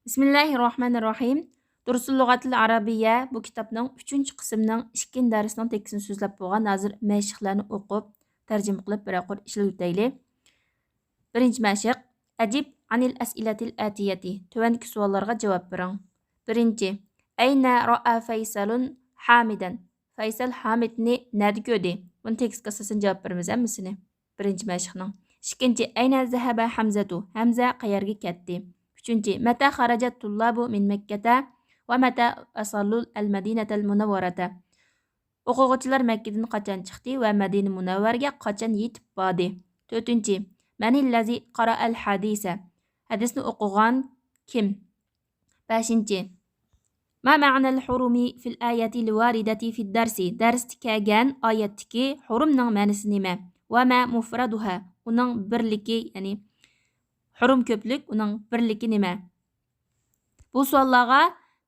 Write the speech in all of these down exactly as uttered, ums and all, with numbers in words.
بىسمىللاھىررەھمانىررەھىم. دۇرۇسۇل لۇغەتىل ئەرەبىيە بۇ كىتابنىڭ ئۈچىنچى قىسمىنىڭ ئىككىنچى دەرسىنىڭ تېكىستىنى سۆزلەپ بولغان. ھازىر مەشىقلەرنى ئوقۇپ، تەرجىمە قىلىپ بىرەر قۇر ئىشلىۋېتەيلى. بىرىنچى مەشىق، ئەجىب ئانىل ئەسئىلەتىل ئەتىيەتى، تۆۋەندىكى سوئاللارغا جاۋاب بېرىڭ. بىرىنچى، ئەينە رائا فەيسەلۇن ھامىدەن؟ فەيسەل ھامىدنى نەدە كۆردى؟ بۇنى تېكىستكە ئاساسەن جاۋاب بېرىمىز ھەممىسىنى. بىرىنچى مەشىقنىڭ. ئىككىنچى، ئەينە زەھەبە ھەمزەتۇ؟ ھەمزە قەيەرگە كەتتى؟ ئۈچىنچى، مەتە خەرەجەت تۇللابۇ مىن مەككەتە ۋە مەتە ئەسەللۇل ئەل مەدىنەتەل مۇنەۋۋەرەتە؟ ئوقۇغۇچىلار مەككىدىن قاچان چىقتى ۋە مەدىنە مۇنەۋۋەرگە قاچان يېتىپ باردى؟ تۆتىنچى، مەنىللەزى قارائەل ھەدىسە؟ ھەدىسنى ئوقۇغان كىم؟ بەشىنچى، ما مەنەل ھۇرۇمى فىل ئايەتىل ۋارىدەتى فىد دەرسى؟ دەرستە كەلگەن ئايەتتىكى ھۇرۇمنىڭ مەنىسى نېمە؟ ۋە ما مۇفرەدۇھا؟ ئۇنىڭ بىرلىكى، يەنى ھۇرۇم كۆپلۈك، ئۇنىڭ بىرلىكى نېمە؟ بۇ سوئاللارغا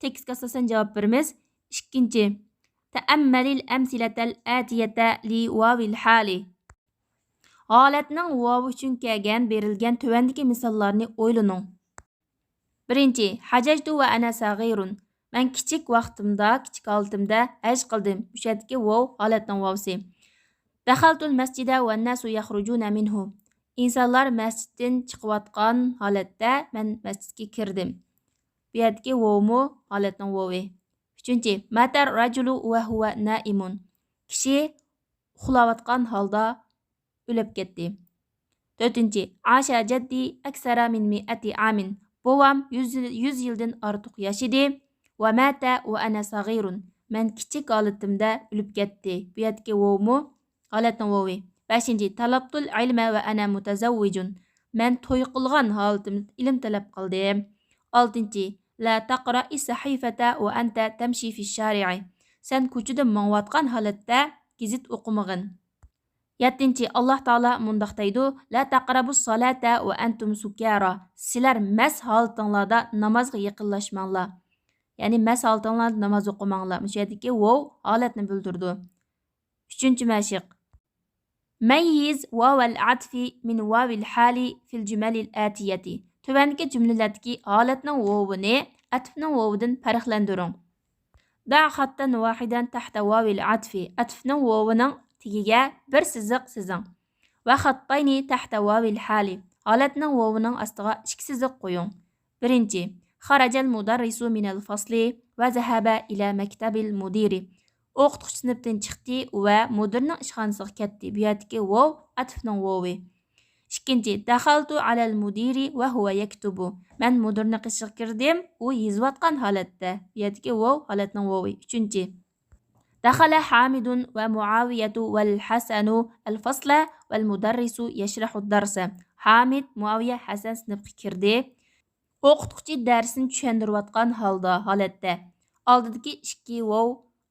تېكىستكە ئاساسەن جاۋاب بېرىمىز. ئىككىنچى، تەئەممەلىل ئەمسىلەتەل ئەتىيەتە لى ۋاۋىل ھالى. ھالەتنىڭ ۋاۋى ئۈچۈن كەلگەن بېرىلگەن تۆۋەندىكى مىساللارنى ئويلىنىڭ. بىرىنچى، ھەجەجتۇ ۋە ئەنە سەغىرۇن. مەن كىچىك ۋاقتىمدا، كىچىك ھالىتىمدە ھەج قىلدىم. مۇشۇ يەردىكى ۋاۋ ھالەتنىڭ ۋاۋسى. دەخەلتۇل مەسجىدە ۋەنناسۇ يەخرۇجۇنە مىنھۇ. ئىنسانلار مەسچىتتىن چىقىۋاتقان ھالەتتە مەن مەسچىتكە كىردىم. بۇ يەردىكى ۋاۋمۇ ھالەتنىڭ ۋاۋى. ئۈچىنچى، ماتەر راجۇلۇ ۋە ھۇۋە نائىمۇن. كىشى ئۇخلاۋاتقان ھالدا ئۆلۈپ كەتتى. تۆتىنچى، عاشە جەددى ئەكسەرە مىن مىئەتى ئامىن. بوۋام يۈز يىل، يۈز يىلدىن ئارتۇق ياشىدى. ۋە ماتە ۋە ئەنە سەغىرۇن. مەن كىچىك ھالىتىمدە ئۆلۈپ كەتتى. بۇ يەردىكى ۋاۋمۇ ھالەتنىڭ ۋاۋى. بەشىنچى، تەلەپتۇل ئىلمە ۋە ئەنە مۇتەزەۋۋىجۇن. مەن توي قىلغان ھالىتىمدە ئىلىم تەلەپ قىلدىم. ئالتىنچى، لا تەقرەئىس سەھىفەتە ۋە ئەنتە تەمشى فىش شارىئى. سەن كوچىدا ماڭىۋاتقان ھالەتتە گېزىت ئوقۇمىغىن. يەتتىنچى، ئاللاھ تائالا مۇنداق دەيدۇ، لا تەقرەبۇس سالاتا ۋە ئەنتۇم سۇكارا. سىلەر مەست ھالىتىڭلاردا نامازغا يېقىنلاشماڭلار. يەنى مەست ھالىتىڭلاردا ناماز ئوقۇماڭلار. مۇشۇ يەردىكى ۋاۋ ھالەتنى بىلدۈرىدۇ. ئۈچىنچى مەشىق. مەييىز ۋاۋەل ئەتفى مىن ۋاۋىل ھالى فىل جۈمەلىل ئەتىيەتى. تۆۋەندىكى جۈملىلەردىكى ھالەتنىڭ ۋاۋىنى ئەتفنىڭ ۋاۋىدىن پەرقلەندۈرۈڭ. دە خەتتەن ۋاھىدەن تەھتە ۋاۋىل ئەتفى. ئەتفنىڭ ۋاۋىنىڭ تېگىگە بىر سىزىق سىزىڭ. ۋە خەتتەينى تەھتە ۋاۋىل ھالى. ھالەتنىڭ ۋاۋىنىڭ ئاستىغا ئىككى سىزىق قويۇڭ. بىرىنچى، خەرەجەل مۇدەررىسۇ مىنەل فەسلى ۋە زەھەبە ئىلە مەكتەبىل مۇدىرى. ئوقۇتقۇچى سىنىپتىن چىقتى ۋە مۇدىرنىڭ ئىشخانىسىغا كەتتى. بۇ يەردىكى ۋاۋ ئەتفنىڭ ۋاۋى. ئىككىنچى، دەخەلتۇ ئەلەل مۇدىرى ۋە ھۇۋە يەكتۇبۇ. مەن مۇدىرنىڭ قېشىغا كىردىم، ئۇ يېزىۋاتقان ھالەتتە. بۇ يەردىكى ۋاۋ ھالەتنىڭ ۋاۋى. ئۈچىنچى، دەخەلە ھامىدۇن ۋە مۇئاۋىيەتۇ ۋەل ھەسەنۇ ئەل فەسلە ۋەل مۇدەررىسۇ يەشرەھۇ دەرسە. ھامىد، مۇئاۋىيە، ھەسەن سىنىپقا كىردى. ئوقۇتقۇچى دەرسنى چۈشەندۈرۈۋاتقان ھالدا، ھالەتتە. ئالدىدىكى ئىككى ۋاۋ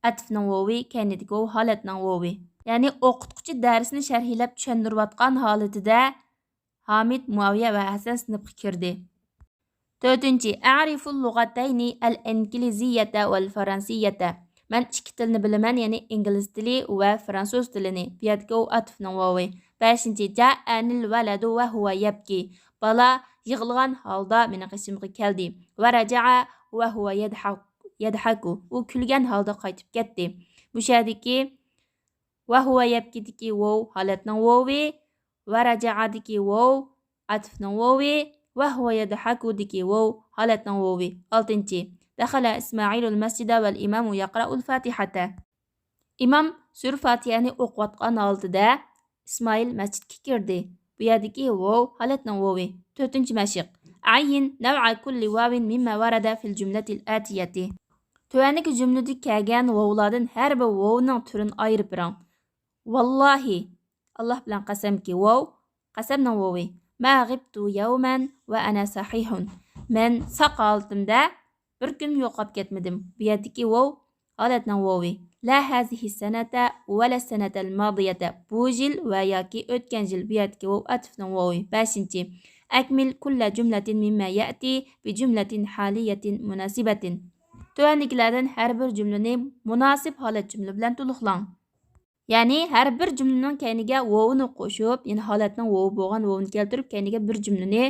ئەتفنىڭ ۋاۋى، كەينىدىكى ۋاۋ ھالەتنىڭ ۋاۋى. يەنى ئوقۇتقۇچى دەرسنى شەرھلەپ چۈشەندۈرۈۋاتقان ھالىتىدە ھامىد، مۇئاۋىيە ۋە ھەسەن سىنىپقا كىردى. تۆتىنچى، ئەرىفۇل لۇغەتەينى ئەل ئىنگلىزىيەتە ۋەل فەرەنسىيەتە. مەن ئىككى تىلنى بىلىمەن، يەنى ئىنگلىز تىلى ۋە فرانسۇز تىلىنى. بۇ يەردىكى ئۇ ئەتفنىڭ ۋاۋى. بەشىنچى، جائەنىل ۋەلەدۇ ۋە ھۇۋە يەبكى. بالا يىغلىغان ھالدا مېنىڭ قېشىمغا كەلدى. ۋە رەجەئە ۋە ھۇۋە يەدھەك-، يەدھەكۇ. ئۇ كۈلگەن ھالدا قايتىپ كەتتى. مۇشۇ يەردىكى ۋە ھۇۋە يەبكىدىكى ۋاۋ ھالەتنىڭ ۋاۋى، ۋە رەجەئەدىكى ۋاۋ ئەتفنىڭ ۋاۋى، ۋە ھۇۋە يەدھەكۇدىكى ۋاۋ ھالەتنىڭ ۋاۋى. ئالتىنچى، دەخەلە ئىسمائىلۇل مەسجىدە ۋەل ئىمامۇ يەقرەئۇل فاتىھەتە. ئىمام سۈرە فاتىھەنى ئوقۇۋاتقان ھالىتىدە ئىسمائىل مەسچىتكە كىردى. بۇ يەردىكى ۋاۋ ھالەتنىڭ ۋاۋى. تۆتىنچى مەشىق. ئەيين نەۋئە كۇللى ۋاۋىن مىممە ۋەرەدە فىل جۈملەتىل ئەتىيەتى. تۆۋەندىكى جۈملىدە كەلگەن ۋاۋلاردىن ھەر بىر ۋاۋنىڭ تۈرىنى ئايرىپ بېرىڭ. ۋاللاھى، ئاللاھ بىلەن قەسەمكى، ۋاۋ قەسەمنىڭ ۋاۋى. ما غىبتۇ يەۋمەن ۋە ئەنە سەھىھۇن. مەن ساق ھالىتىمدە بىر كۈنمۇ يوقاپ كەتمىدىم. بۇ يەردىكى ۋاۋ ھالەتنىڭ ۋاۋى. لا ھازىھى سەنەتە ۋە لا سەنەتەل مادىيەتە. بۇ يىل ۋە ياكى ئۆتكەن يىل. بۇ يەردىكى ۋاۋ ئەتفنىڭ ۋاۋى. بەشىنچى. ئەكمىل كۇللە جۈملەتىن مىممە يەتى بى جۈملەتىن ھالىيەتىن مۇناسىبەتىن. تۆۋەندىكىلەردىن ھەر بىر جۈملىنى مۇناسىپ ھالەت جۈملە بىلەن تولۇقلاڭ. يەنى ھەر بىر جۈملىنىڭ كەينىگە ۋاۋنى قوشۇپ، يەنى ھالەتنىڭ ۋاۋى بولغان ۋاۋنى كەلتۈرۈپ، كەينىگە بىر جۈملىنى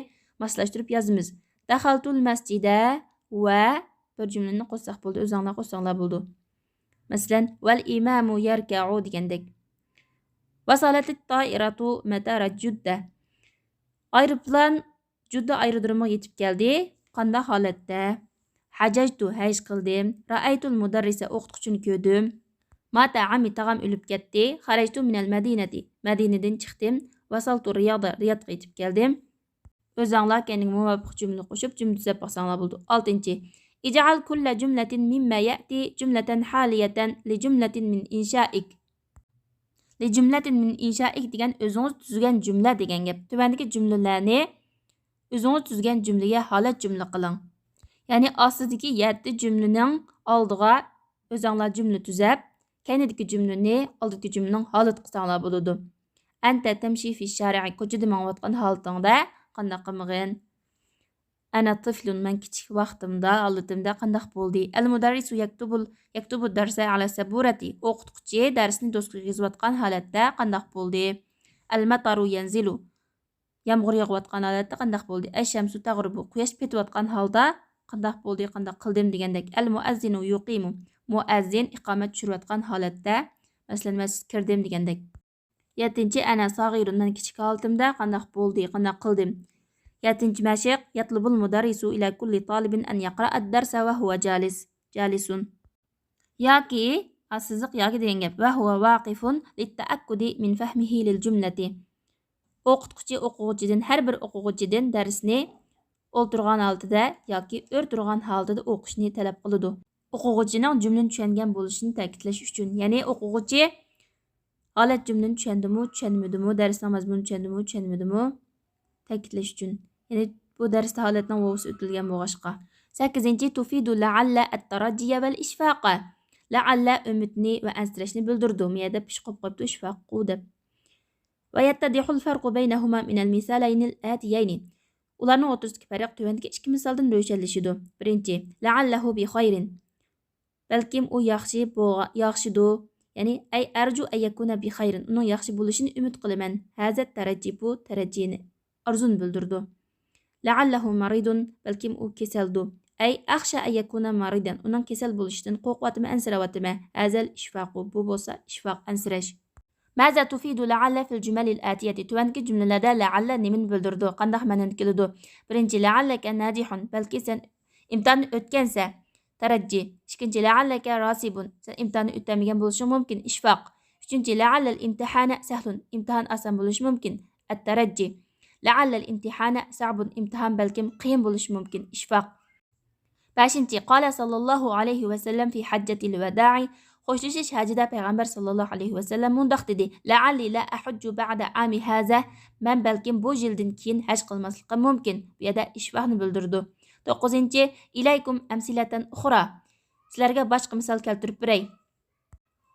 ماسلاشتۇرۇپ يازىمىز. دخلت المسجد ۋە بىر جۈملىنى قوشساق بولىدۇ، ئۆزۈڭلار قوشساڭلار بولىدۇ. مەسىلەن، والإمام يركع دېگەندەك. وصلت الطائرة مطار جدة. ئايروپىلان جۇددا ئايرودرومىغا يېتىپ كەلدى. قانداق ھالەتتە؟ حججت، ھەج قىلدىم. رأيت المدرس، ئوقۇتقۇچىنى كۆردۈم. مات عمي، تاغام ئۆلۈپ كەتتى. خرجت من المدينة، مەدىنىدىن چىقتىم. وصلت الرياض، رىيادقا يېتىپ كەلدىم. ئۆزەڭلار كەينىگە مۇۋاپىق جۈملە قوشۇپ، جۈملە تۈزەپ باقساڭلار بولىدۇ. ئالتىنچى، اجعل كل جملة مما يأتي جملة حالية لجملة من إنشائك. لجملة من إنشائك دېگەن ئۆزىڭىز تۈزگەن جۈملە دېگەن گەپ. تۆۋەندىكى جۈملىلەرنى ئۆزىڭىز تۈزگەن جۈملىگە ھالەت جۈملە قىلىڭ. يەنى ئاستىدىكى يەتتە جۈملىنىڭ ئالدىغا ئۆزەڭلار جۈملە تۈزەپ، كەينىدىكى جۈملىنى ئالدىدىكى جۈملىنىڭ ھالىتى قىلساڭلار بولىدۇ. أنت تمشي في الشارع، كوچىدا مېڭىۋاتقان ھالىتىڭدە قانداق قىلمىغىن؟ أنا طفل، مەن كىچىك ۋاقتىمدا، ھالىتىمدە قانداق بولدى؟ المدرس يكتب ال-، يكتب الدرس على السبورة، ئوقۇتقۇچى دەرسنى دوسكىغا يېزىۋاتقان ھالەتتە قانداق بولدى؟ المطر ينزل، يامغۇر يېغىۋاتقان ھالەتتە قانداق بولدى؟ الشمس تغرب، قۇياش پېتىۋاتقان ھالدا قانداق بولدى، قانداق قىلدىم دېگەندەك. المؤذن يقيم، مۇئەززىن ئىقامەت چۈشۈرۈۋاتقان ھالەتتە، مەسىلەن، مەسچىتكە كىردىم دېگەندەك. يەتتىنچى، أنا صغير، مەن كىچىك ھالىتىمدە قانداق بولدى، قانداق قىلدىم؟ يەتتىنچى مەشىق، يطلب المدرس إلى كل طالب أن يقرأ الدرس وهو جالس، جالس. ياكى، ئا، سىزىق ياكى دېگەن گەپ. وهو واقف للتأكد من فهمه للجملة. ئوقۇتقۇچى ئوقۇغۇچىدىن، ھەر بىر ئوقۇغۇچىدىن دەرسنى ئولتۇرغان ھالىتىدە ياكى ئۆرە تۇرغان ھالىتىدە ئوقۇشنى تەلەپ قىلىدۇ. ئوقۇغۇچىنىڭ جۈملىنى چۈشەنگەن بولۇشىنى تەكىتلەش ئۈچۈن. يەنى ئوقۇغۇچى ھالەت جۈملىنى چۈشەندىمۇ، چۈشەنمىدىمۇ، دەرسنىڭ مەزمۇنىنى چۈشەندىمۇ، چۈشەنمىدىمۇ، تەكىتلەش ئۈچۈن. يەنى بۇ دەرستە ھالەتنىڭ ۋاۋسى ئۆتۈلگەن بولغاچقا. سەككىزىنچى، تفيد لعل الترجي والإشفاق. لعل ئۈمىدنى ۋە ئەنسىرەشنى بىلدۈرىدۇ. مۇ يەردە پىشقۇرۇپ قويۇپتۇ، إشفاق دەپ. ويتضح الفرق بينهما من المثالين الآتيين. ئۇلارنىڭ ئوتتۇرىسىدىكى پەرق تۆۋەندىكى ئىككى مىسالدىن روشەنلىشىدۇ. بىرىنچى، لعله بخير. بەلكىم ئۇ ياخشى بولغا-، ياخشىدۇ. يەنى، أي أرجو أن يكون بخير، ئۇنىڭ ياخشى بولۇشىنى ئۈمىد قىلىمەن. هذا الترجي، بۇ تەرەججىنى، ئارزۇنى بىلدۈرىدۇ. لعله مريض، بەلكىم ئۇ كېسەلدۇ. أي أخشى أن يكون مريضا، ئۇنىڭ كېسەل بولۇشىدىن قورقۇۋاتىمەن، ئەنسىرەۋاتىمەن. هذا الإشفاق، بۇ بولسا ئىشفاق، ئەنسىرەش. ماذا تفيد لعل في الجمل الآتية؟ تۆۋەندىكى جۈملىلەردە لعل نېمىنى بىلدۈرىدۇ؟ قانداق مەنىنى كېلىدۇ؟ بىرىنچى، لعلك ناجح، بەلكى سەن ئىمتىھاننى ئۆتكەنسەن، تەرەججى. ئىككىنچى، لعلك راسب، سەن ئىمتىھاننى ئۆتەلمىگەن بولۇشۇڭ مۇمكىن، إشفاق. ئۈچىنچى، لعل الامتحان سهل، ئىمتىھان ئاسان بولۇشى مۇمكىن، الترجي. لعل الامتحان صعب، ئىمتىھان بەلكىم قىيىن بولۇشى مۇمكىن، إشفاق. بەشىنچى، قال صلى الله عليه وسلم في حجة الوداع، خوشلىشىش ھەجىدە پەيغەمبەر ساللاللاھۇ ئەلەيھى ۋەسەللەم مۇنداق دېدى: لعلي لا أحج بعد عامي هذا، مەن بەلكىم بۇ يىلدىن كېيىن ھەج قىلماسلىقىم مۇمكىن. بۇ يەردە ئىشفاقنى بىلدۈرىدۇ. توققۇزىنچى، إليكم أمثلة أخرى، سىلەرگە باشقا مىسال كەلتۈرۈپ بېرەي.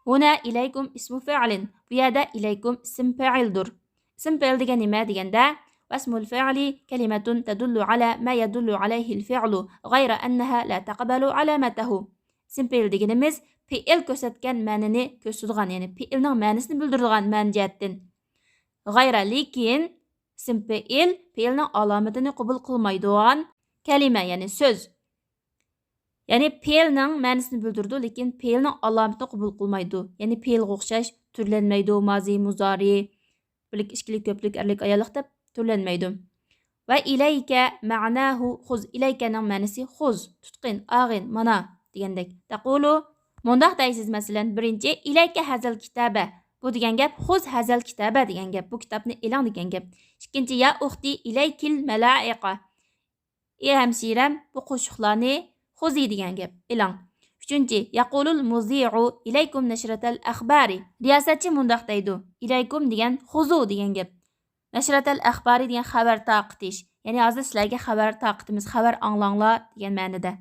هنا إليكم اسم فعل، بۇ يەردە إليكم ئىسىم پائىلدۇر. ئىسىم پائىل دېگەن نېمە دېگەندە، واسم الفعل كلمة تدل على ما يدل عليه الفعل غير أنها لا تقبل علامته. ئىسىم پائىل دېگىنىمىز پېئىل كۆرسەتكەن مەنىنى كۆرسىتىدىغان، يەنى پېئىلنىڭ مەنىسىنى بىلدۈرىدىغان مەنە جەھەتتىن. غير، لېكىن، ئىسىم پېئىل پېئىلنىڭ ئالامىتىنى قوبۇل قىلمايدىغان كەلىمە، يەنى سۆز. يەنى پېئىلنىڭ مەنىسىنى بىلدۈرىدۇ، لېكىن پېئىلنىڭ ئالامىتىنى قوبۇل قىلمايدۇ. يەنى پېئىلغا ئوخشاش تۈرلەنمەيدۇ، مازى، مۇزارى، بىرلىك، ئىككىلىك، كۆپلۈك، ئەرلىك، ئاياللىق دەپ تۈرلەنمەيدۇ. وإليك معناه خذ، إليكنىڭ مەنىسى خذ، تۇتقىن، ئاغىن، مانا دېگەندەك. تقول، مۇنداق دەيسىز، مەسىلەن، بىرىنچى، إليك هذا الكتاب، بۇ دېگەن گەپ خذ هذا الكتاب دېگەن گەپ، بۇ كىتابنى ئېلىڭ دېگەن گەپ. ئىككىنچى، يا أختي إليك الملائق، ئى ھەمشىرەم، بۇ قوشۇقلارنى خۇزى دېگەن گەپ، ئېلىڭ. ئۈچىنچى، يقول المذيع إليكم نشرة الأخبار، رىياسەتچى مۇنداق دەيدۇ، إليكم دېگەن خۇزۇ دېگەن گەپ، نشرة الأخبار دېگەن خەۋەر تارقىتىش، يەنى ھازىر سىلەرگە خەۋەر تارقىتىمىز، خەۋەر ئاڭلاڭلار دېگەن مەنىدە.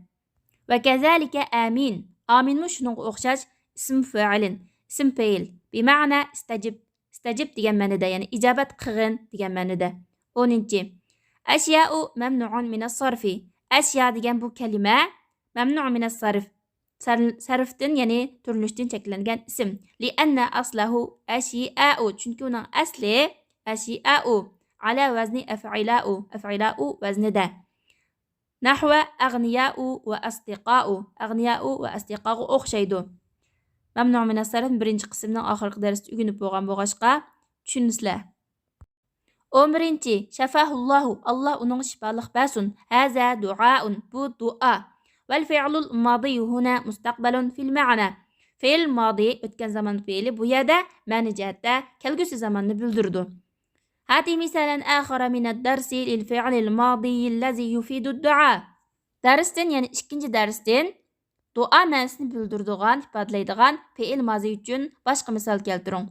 وكذلك آمين، ئامىنمۇ شۇنىڭغا ئوخشاش ئىسم فائىلىن، ئىسم پېئىل، بمعنى استجب، ئىستەجىب دېگەن مەنىدە، يەنى ئىجابەت قىلغىن دېگەن مەنىدە. ئونىنچى، أشياء ممنوع من الصرف. ئەشيا دېگەن بۇ كەلىمە مەمنۇ مىنەس سەرف، سەر-، سەرفتىن، يەنى تۈرلىنىشتىن چەكلەنگەن ئىسىم. لأن أصله أشيئاء، چۈنكى ئۇنىڭ ئەسلى أشيئاء، على وزن أفعلاء، ئەفئىلاءۇ ۋەزنىدە. نحو أغنياء وأصدقاء. ئەغنىيائۇ ۋە ئەستىقاغا ئوخشايدۇ. مەمنۇئۇ مىنەسسەرف بىرىنچى قىسىمنىڭ ئاخىرقى دەرستە ئۆگىنىپ بولغان بولغاچقا، چۈشىنىسىلەر. ئون بىرىنچى، شەفاھۇللاھۇ، ئاللا ئۇنىڭغا شىپالىق بەرسۇن. ھازا دۇئائۇن، بۇ دۇئا. والفعل الماضي هنا مستقبل في المعنى. فېئىل مادى، ئۆتكەن زامان پېئىلى، بۇ يەردە مەنە جەھەتتە كەلگۈسى زاماننى بىلدۈرىدۇ. هاته مثالا آخر من الدرس للفعل الماضي الذي يفيد الدعاء. دەرستىن، يەنى ئىككىنچى دەرستىن دۇئا مەنىسىنى بىلدۈرىدىغان، ئىپادىلەيدىغان پېئىل مازى ئۈچۈن باشقا مىسال كەلتۈرۈڭ.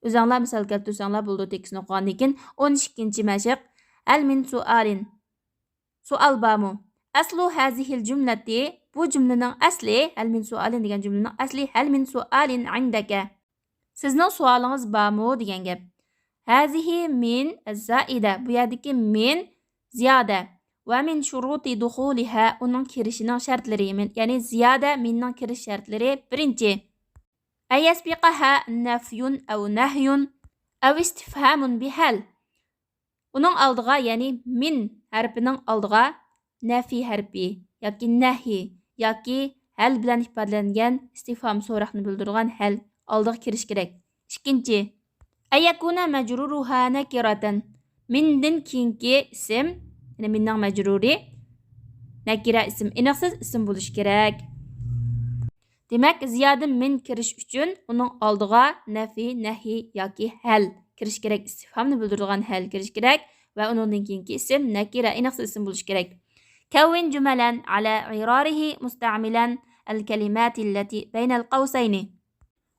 ئۆزەڭلار مىسال كەلتۈرسەڭلار بولىدۇ، تېكىستنى ئوقۇغاندىن كېيىن. ئون ئىككىنچى مەشىق، ھەل مىن سۇئالىن. سوئال بارمۇ؟ ئەسلۇ ھازىھىل جۈملەتى، بۇ جۈملىنىڭ ئەسلى، ھەل مىن سۇئالىن دېگەن جۈملىنىڭ ئەسلى ھەل مىن سۇئالىن ئىندەكە. سىزنىڭ سوئالىڭىز بارمۇ دېگەن گەپ. ھازىھى مىن زائىدە، بۇ يەردىكى مىن زىيادە. ۋە مىن شۇرۇتى دۇخۇلىھا، ئۇنىڭ كىرىشىنىڭ شەرتلىرى، مىن، يەنى زىيادە مىننىڭ كىرىش شەرتلىرى بىرىنچى. ئەن يەسبىقەھا نەفيۇن ئەۋ نەھيۇن ئەۋ ئىستىفھامۇن بىھەل. ئۇنىڭ ئالدىغا، يەنى مىن ھەرپىنىڭ ئالدىغا نەفى ھەرپى ياكى نەھى ياكى ھەل بىلەن ئىپادىلەنگەن ئىستىفھام سوراقنى بىلدۈرىدىغان ھەل ئالدىغا كىرىشى كېرەك. ئىككىنچى، ئەن يەكۇنە مەجرۇرۇھا نەكىرەتەن. مىندىن كېيىنكى ئىسىم، يەنى مىننىڭ مەجرۇرى نەكىرە ئىسىم، ئېنىقسىز ئىسىم بولۇشى كېرەك. دېمەك، زىيادە مىن كىرىش ئۈچۈن ئۇنىڭ ئالدىغا نەفى، نەھى ياكى ھەل كىرىشى كېرەك، ئىستىفھامنى بىلدۈرىدىغان ھەل كىرىشى كېرەك ۋە ئۇنىڭدىن كېيىنكى ئىسىم نەكىرە، ئېنىقسىز ئىسىم بولۇشى كېرەك. كەۋۋىن جۈمەلەن ئەلا ئىرارىھى مۇستەئمىلەن ئەل كەلىماتى لەتى بەينەل قەۋسەينى.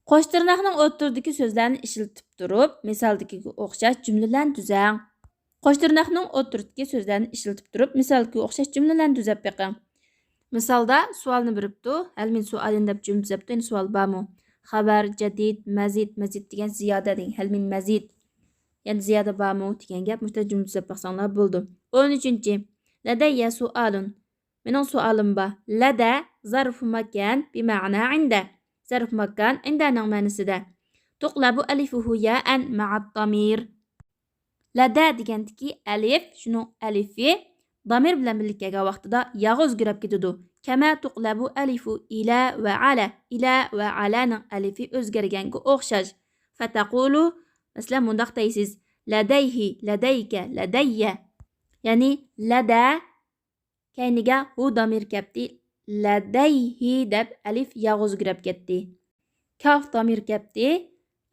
قوش تىرناقنىڭ ئوتتۇرىدىكى سۆزلەرنى ئىشلىتىپ تۇرۇپ، مىسالدىكىگە ئوخشاش جۈملىلەرنى تۈزەڭ. قوش تىرناقنىڭ ئوتتۇرىدىكى سۆزلەرنى ئىشلىتىپ تۇرۇپ، مىسالدىكىگە ئوخشاش جۈملىلەرنى تۈزەپ بېقىڭ. مىسالدا سوئالنى بېرىپتۇ، ھەل مىن سوئالىن دەپ جۈملە تۈزەپتۇ، يەنى سوئال بارمۇ؟ خەۋەر، جەدىد، مەزىد، مەزىد دېگەن زىيادە دېگەن، ھەل مىن مەزىد. يەنى زىيادە بارمۇ دېگەن گەپ، مۇشۇنداق جۈملە تۈزەپ باقساڭلار بولىدۇ. ئون ئۈچىنچى، لەدەييە سوئالۇن. مېنىڭ سوئالىم بار. لەدە زەرفۇ ماكان بىمەنا ئىندە. زەرفۇ ماكان ئىندەنىڭ مەنىسىدە. تۇقلەبۇ ئەلىفۇھۇ يائەن مەئەت دامىر. لەدە دېگەندىكى ئەلىف، شۇنىڭ ئەلىفى دامىر بىلەن بىللە كەلگەن ۋاقتىدا ياغا ئۆزگىرەپ كېتىدۇ. كەما تۇقلەبۇ ئەلىفۇ ئىلە ۋە ئەلە. ئىلە ۋە ئەلەنىڭ ئەلىفى ئۆزگەرگەنگە ئوخشاش. فتقولو، مەسىلەن، مۇنداق دەيسىز. لەدەيھى، لەدەيكە، لەدەييە. يەنى لەدە كەينىگە ھۇ دامىر كەپتى. لەدەيھى دەپ ئەلىف ياغا ئۆزگىرەپ كەتتى. كاف دامىر كەپتى.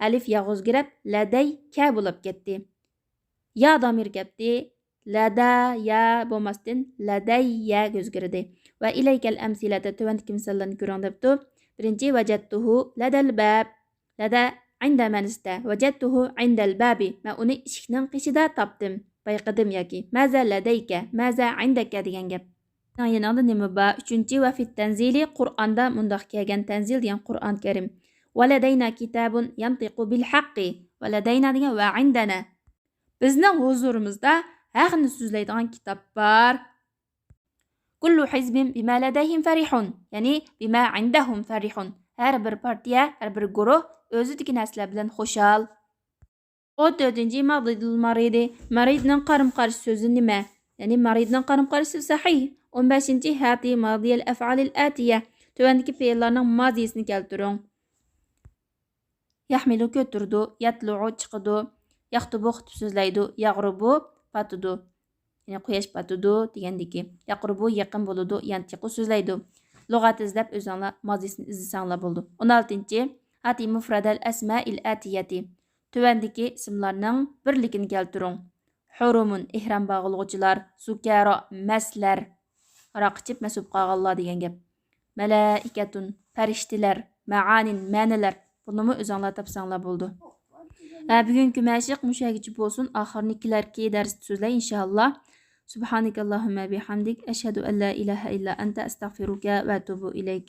ئەلىف ياغا ئۆزگىرەپ لەدەيكە بولۇپ كەتتى. يا دامىر كەپتى. لەدەييە بولماستىن لەدەييەگە ئۆزگىرىدى. ۋە ئىلەيكەل ئەمسىلەتە، تۆۋەندىكى مىساللارنى كۆرۈڭ دەپتۇ. بىرىنچى، ۋەجەدتۇھۇ لەدەل باب. لەدە ئىندە مەنىسىدە، ۋەجەدتۇھۇ ئىندەل بابى، مەن ئۇنى ئىشىكنىڭ قېشىدا تاپتىم، بايقىدىم ياكى مازا لەدەيكە، مازا ئىندەكە دېگەن گەپ. يېنىڭدا نېمە بار؟ ئۈچىنچى، ۋە فىت تەنزىلى، قۇرئاندا مۇنداق كەلگەن، تەنزىل دېگەن قۇرئان كەرىم. ۋە لەدەينا كىتابۇن يەنتىقۇ بىل ھەققى. ۋە لەدەينا دېگەن ۋە ئىندەنا. بىزنىڭ ھۇزۇرىمىزدا ھەقنى سۆزلەيدىغان كىتاب بار. كل حزب بما لديهم فرحون، يەنى بما عندهم فرحون. ھەر بىر پارتىيە، ھەر بىر گۇرۇھ ئۆزىدىكى نەرسىلەر بىلەن خۇشال. ئون تۆتىنچى، ما ضد المريض، مەرىدنىڭ قارىمۇ قارشى سۆزى نېمە؟ يەنى مەرىدنىڭ قارىمۇ قارشى سۆزى سەھىھ. ئون بەشىنچى، هاتي ماضي الأفعال الآتية، تۆۋەندىكى پېئىللارنىڭ مازىيسىنى كەلتۈرۈڭ. يەھمىلۇ كۆتۈرىدۇ، يەتلۇئۇ چىقىدۇ، يەختۇبۇ خۇتبە سۆزلەيدۇ، يەغرۇبۇ پاتىدۇ. يەنى قۇياش پاتىدۇ دېگەندىكى. يەقرۇبۇ يېقىن بولىدۇ، يەنتىقۇ سۆزلەيدۇ. لۇغەت ئىزدەپ ئۆزۈڭلار مازىيسىنى ئىزدىسەڭلار بولىدۇ. ئون ئالتىنچى، هاتى مفرد الأسماء الآتية. تۆۋەندىكى ئىسىملارنىڭ بىرلىكىنى كەلتۈرۈڭ. ھۇرۇمۇن، ئېھرام باغلىغۇچىلار، سۇكارا، مەستلەر، ھاراق ئىچىپ مەست بولۇپ قالغانلار دېگەن گەپ. مەلائىكەتۇن، پەرىشتىلەر، مەئانىن، مەنىلەر. بۇنىمۇ ئۆزۈڭلار تاپساڭلار بولىدۇ. ھە، بۈگۈنكى مەشىق مۇشۇ يەرگىچە بولسۇن. ئاخىرىنى كېلەركى دەرستە سۆزلەي، ئىنشائاللا. سبحانك اللهم بحمدك، أشهد أن لا إله إلا أنت، أستغفرك وأتوب إليك.